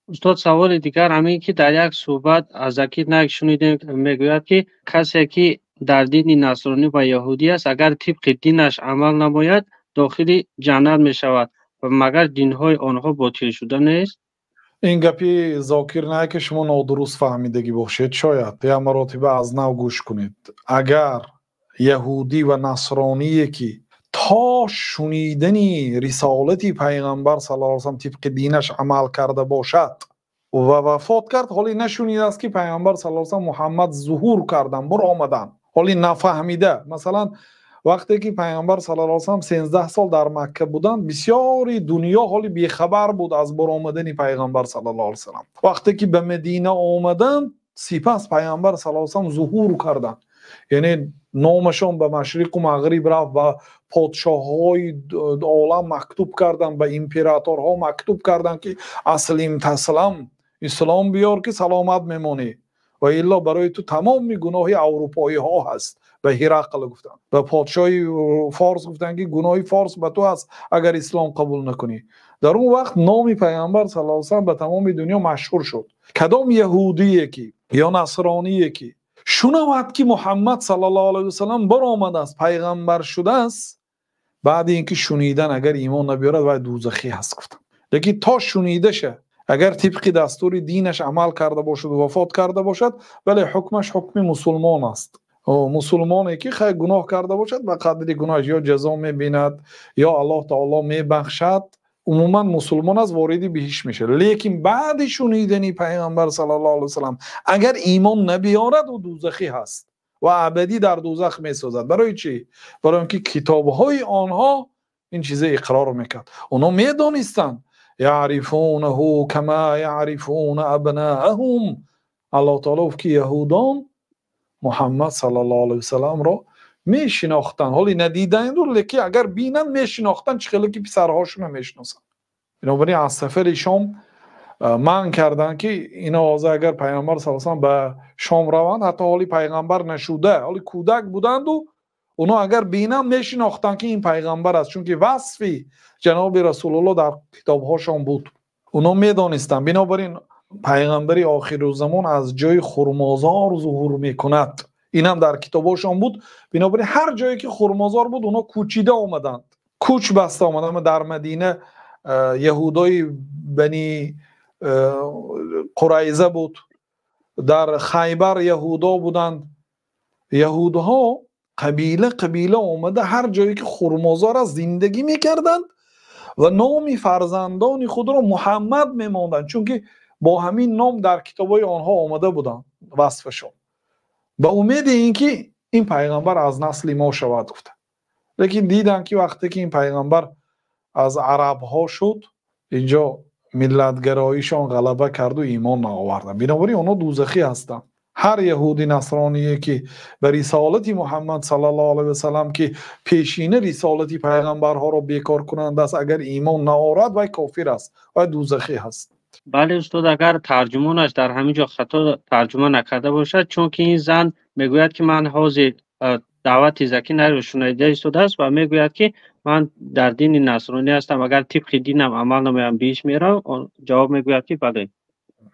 Устод, саволи дигар ҳамин ки дар як суҳбат аз Закир Найк шунидем, мегӯяд, ки касе ки дар дини насронӣ ва яҳудӣ аст, агар тибқи динаш амал намояд, дохили ҷаннат мешавад. Ва магар динҳои онҳо ботил шуда нест? Ин гапи Зокир Найк шумо нодуруст фаҳмидагӣ бошед, шояд як маротиба аз нав гӯш кунед. Агар яҳудӣ ва насроние ки то шунидани рисолати пайғамбар саллаллоҳу алайҳи васаллам тибқи динаш амал карда бошад ва вафот кард, ҳоле нашунидааст ки пайғамбар саллаллоҳу алайҳи васаллам Муҳаммад зуҳур кардан, буромадан, ҳоле нафаҳмида. Масалан, вақте ки пайғамбар саллаллоҳу алайҳи васаллам 13 сол дар Макка буданд, бисёри дунё ҳоли бехабар буд аз буромадани пайғамбар саллаллоҳу алайҳи васаллам. Вақте ки ба Мадина омаданд, сипас пайғамбар саллаллоҳу алайҳи васаллам зуҳур карданд, яъне номашон ба машриқу мағриб рафт, ба подшоҳҳои олам мактуб карданд, ба императорҳо мактуб карданд, ки аслим таслам, ислом биёр ки саломат мемонӣ, ва илло барои ту тамоми гуноҳи аврупоиҳо ҳаст. Ба Ҳирақл гуфтанд, ба подшоҳи форс гуфтанд, ки гуноҳи форс ба ту ҳаст агар ислом қабул накунӣ. Дар он вақт номи пайғамбар саллаллоҳу алайҳи васаллам ба тамоми дунё машҳур шуд. Кадом яҳудие ки ё насроние ки шунавад ки Муҳаммад саллаллоҳу алайҳи васаллам баромадааст, пайғамбар шудааст, баъди ин ки шунидан агар имон набиёрад, вай дӯзахӣ ҳаст, гуфтанд. Лекин то шунидаша агар тибқи дастури динаш амал карда бошад, вафот карда бошад, вале ҳукмаш ҳукми мусулмон аст. Мусулмоне ки хай гуноҳ карда бошад, ба қадри гуноҳаш ё ҷазо мебинад, ё Аллоҳ таоло мебахшад. Умуман мусулмон аст, вориди биҳишт мешавад. Лекин баъди шунидани пайғамбар саллаллоҳу алайҳи васаллам агар имон набиёрад, ӯ дӯзахӣ ҳаст ва абадӣ дар дӯзах месозад. Барои чӣ? Барои он ки китобҳои онҳо ин чиза иқрор мекард. Онҳо медонистанд, яърифунаҳу кама яърифуна абнааҳум. Аллоҳ таоло гуфт ки яҳудон Муҳаммад саллаллоҳу алайҳи васалламро мешинохтанд. Ҳоле надидаанд, лекин агар бинанд мешинохтанд, чӣ хеле ки писарҳошонро мешиносанд. Бинобар ин аз сафари Шом манъ карданд, ки ино ҳозир агар пайғамбар саллаллоҳу алайҳи васаллам ба Шом раванд, ҳатто ҳоли пайғамбар нашуда, ҳоли кӯдак буданду, онҳо агар бинанд мешинохтанд, ки ин пайғамбар аст, чунки васфи ҷаноби Расулуллоҳ дар китобҳошон буд, онҳо медонистанд. Бинобар ин пайғамбари охирузамон аз ҷои хурмозор зуҳур мекунад, инам дар китобҳошон буд. Бинобар ин ҳар ҷое ки хурмозор буд, онҳо кӯчида омаданд, кӯч баста омаданд. Дар Мадина яҳудои Бани Қурайза буд, дар Хайбар яҳудо буданд. Яҳудҳо қабила қабила омада ҳар ҷое ки хурмозор аст зиндагӣ мекарданд ва номи фарзандони худро Муҳаммад мемонданд, чунки бо ҳамин ном дар китобҳои онҳо омада буданд васфашон, ба умеди ин ки ин пайғамбар аз насли мо шавад, гуфта. Лекин диданд ки вақте ки ин пайғамбар аз арабҳо шуд, инҷо миллатгароишон ғалаба карду имон наоварданд. Бинобар ин онҳо дӯзахӣ ҳастанд. Ҳар яҳуди насроние ки ба рисолати Муҳаммад саллаллоҳу алайҳи васаллам, ки пешина рисолати пайғамбарҳоро бекор кунанда аст, агар имон наорад, вай кофир аст, вай дӯзахӣ ҳаст. Бале устод, агар тарҷумонаш дар ҳамин ҷо хато тарҷума накарда бошад, чунки ин зан мегӯяд, ки ман ҳозир даъвати Закир Найкро шунида истодааст ва мегӯяд, ки ман дар дини насронӣ ҳастам, агар тибқи динам амал намоям, биҳишт меравам? Ҷавоб мегӯяд, ки бале.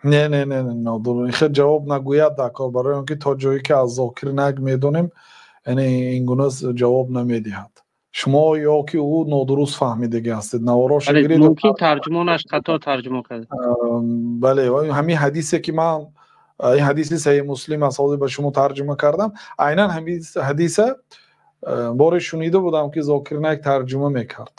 Не, не, не, нодуруст. Хел ҷавоб нагӯяд дар кор, барои он ки то ҷое ки аз Зокир Найк медонем, яъне ин гуна ҷавоб намедиҳад. Шумо ё ки ӯ нодуруст фаҳмидагӣ ҳастед. Навороша гиред. Мумкин тарҷумонаш хато тарҷума карда. Бале, ҳамин ҳадисе ки ман, ин ҳадиси Саҳеҳи Муслим аст, ҳозир ба шумо тарҷума кардам, айнан ҳамин ҳадиса боре шунида будам, ки Зокир Найк тарҷума мекард.